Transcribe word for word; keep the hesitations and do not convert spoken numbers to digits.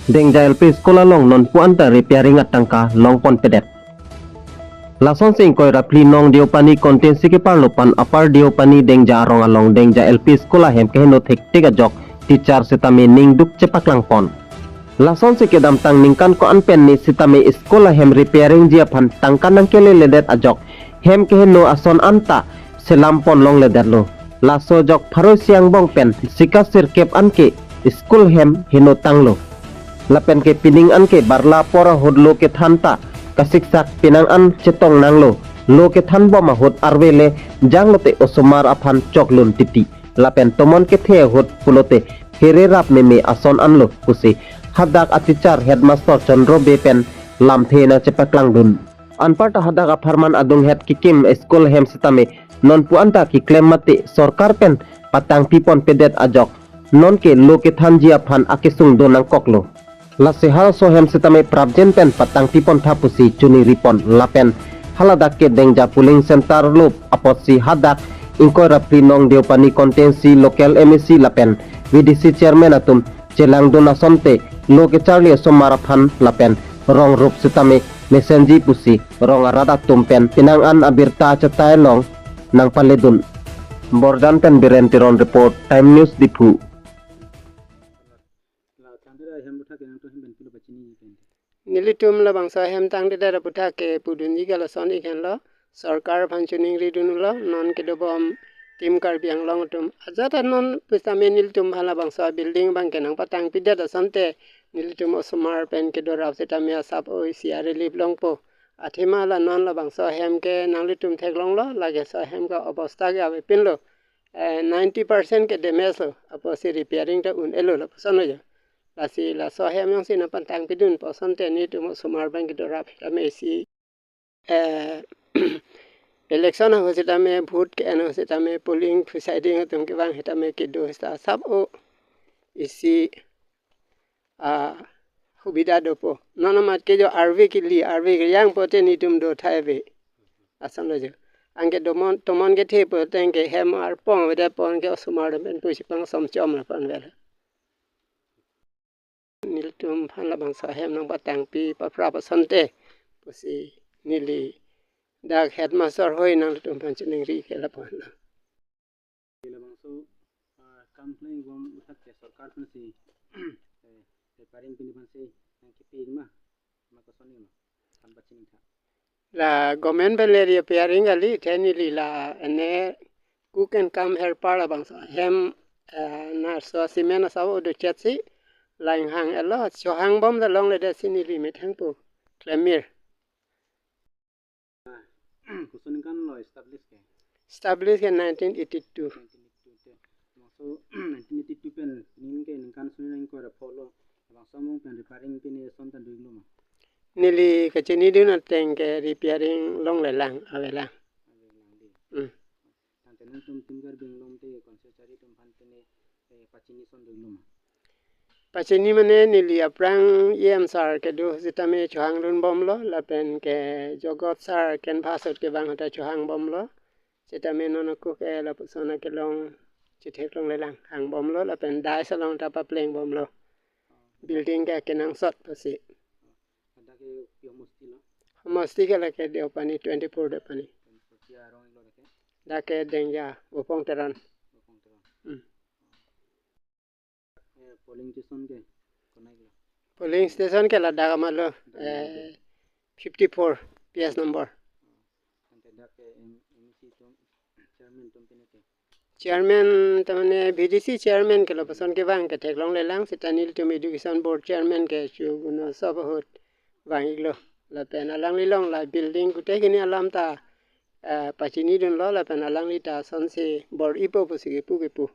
Dengja L P School along nonpu anta repairing atangka longponpedet. Lasonsi ingkoi ra phli nong Deopani constituency keparlo pen Upper Deopani Dengja arong along Dengja L P School ahem keheno thektik ajok teacher sitame ningduk chepaklangpon. Lasonsi kedamtang ningkan ko-an pen ne sitame school ahem repairingji aphan tangka nangkeleledet ajok hem keheno ason anta selampon longledetlo. Laso ajok pharo isi angbong pen sika sirkep anke school hem henotanglo. Lapenke pining anke barla apor ahut lo kethan ta kasiksak penang an chetongnanglo. Lo kethanbom ahut arve le janglote osomar aphan choklun titi. Lapen tomon kethe ahut pulote here rap meme ason anlo pusi hadak a teacher headmaster Chandra Bey pen lamthe nangchepaklangdun. Anparta hadak apharman adunghet kekim school hem sitame nonpu anta keklem mate sorkar pen patangpiponpedet ajok nonke lo kethanji aphan akesung do nangkoklo. Lasi halaso hem sitame prapjin pen patangpipontha pusi choningripon lapen haladak ke Dengja polling center lo apotsi hadak ingkoi ra phli nong Deopani constituency local M A C lapen V D C chairman atum chelangdun asonte lo kecharli osomar aphan lapen rong rup sitame mesenji pusi rong arat atum pen penang an abirta achetai along nangpaledun. Borjan pen Biren Teron report, Time News Diphu. La thangjira hem aputhak ke nangtum hem pen pilo pachini pen. Nelitum labangso hem tangtedet aputhak ke pudunji ke lason-ik henlo, sorkar aphan choningridunlo, non kedobom Team Karbi Anglong atum. Ajat anon pusitame nelitum aphan labangso building abangke nangpatangpidet asonte nelitum osomar pen kedorap sitame asap-o isi a-relief longpo. Athema la non labangso hem ke nanglitum theklonglo, lake so hem ke obostha ke avepinlo. Eh, ninety percent ke damage lo, apotsi repairing ta un-elo lapuson lo jo. Lasi laso hem jongsi nangpatangpidun pu asonte nelitum osomar abang kedorap sitame isi, eh, election ahut sitame, vote ke-en ahut sitame, polling presiding atum kevang sitame kedo sita asap-o isi, ah, subida dopo. Non amat ke jo arve kili, arve kejang pote nelitum do thai ave. Ason lo jo. Anke domon, tomon kethe pote anke hem arpong avedet pon ke osomar atum pen pusi pangsom chom lapu-an vel. Nelitum aphan labangso hem nangpatangpi paprap asonte pusi neli dak headmaster hoi nanglitum aphan chiningri ke lapu-an lo. Labangso, ah, kam klemdunbom aputhak ke sorkar aphansi, eh, repairing pini aphansi nangkipi ma, ma kosonlo, kam pachini tha. La government pen le repairing kali, the neli la ene cook and come helper labangso hem, eh, na so cement asap-o dochetsi la inghang elo, chohangbom ta longledetsi neli methang pu klemir. Koson ningkan lo establish ke? Establish ke nineteen eighty-two. Nineteen eighty-two te. Labangso nineteen eighty-two pen ningke ningkan suri nang ingkoi ra pho lo. Labangso angbong pen repairing pini ason ta do-iklo ma? Neli kachinidun ateng ke repairing longlelang, avelang. Avelang dei. Hmm. Tangte nangtum Team Karbi Anglong te constituency atum aphan pini, eh, pachini ason do-iklo ma? Pachini mane neli aphrang E M sir kedo sitame chohangdunbomlo, lapen ke Jogot sir canvass ahut kevang ahut ta chohangbomlo. Sitame non ako ke lapuson akelong chetheklonglelang, hangbomlo, lapen dais along ta paplengbomlo. Building ke kenangsot pusi. Hadak ke pi homosti lo? Homosti ke lake Deopani, twenty-four Deopani. Twenty-four, pi arong-iklo lake? Dak ke Dengja, Bopong Teron. Bopong Teron. Hmm. Eh, polling station ke konat-iklo? Polling station ke ladak amatlo, eh, fifty-four P S number. Tangte dak ke M-, M A C atum, chairman atum pini ke? Chairman ta mane V D C chairman ke lapuson kevang ke theklonglelang, sita nelitum education board chairman ke chu guno sob ahut vang-iklo. Lapen alangli along la building kute kini alam ta, eh, pachinidunlo, lapen alangli ta asonsi bor-ipo pusi kepu kepu.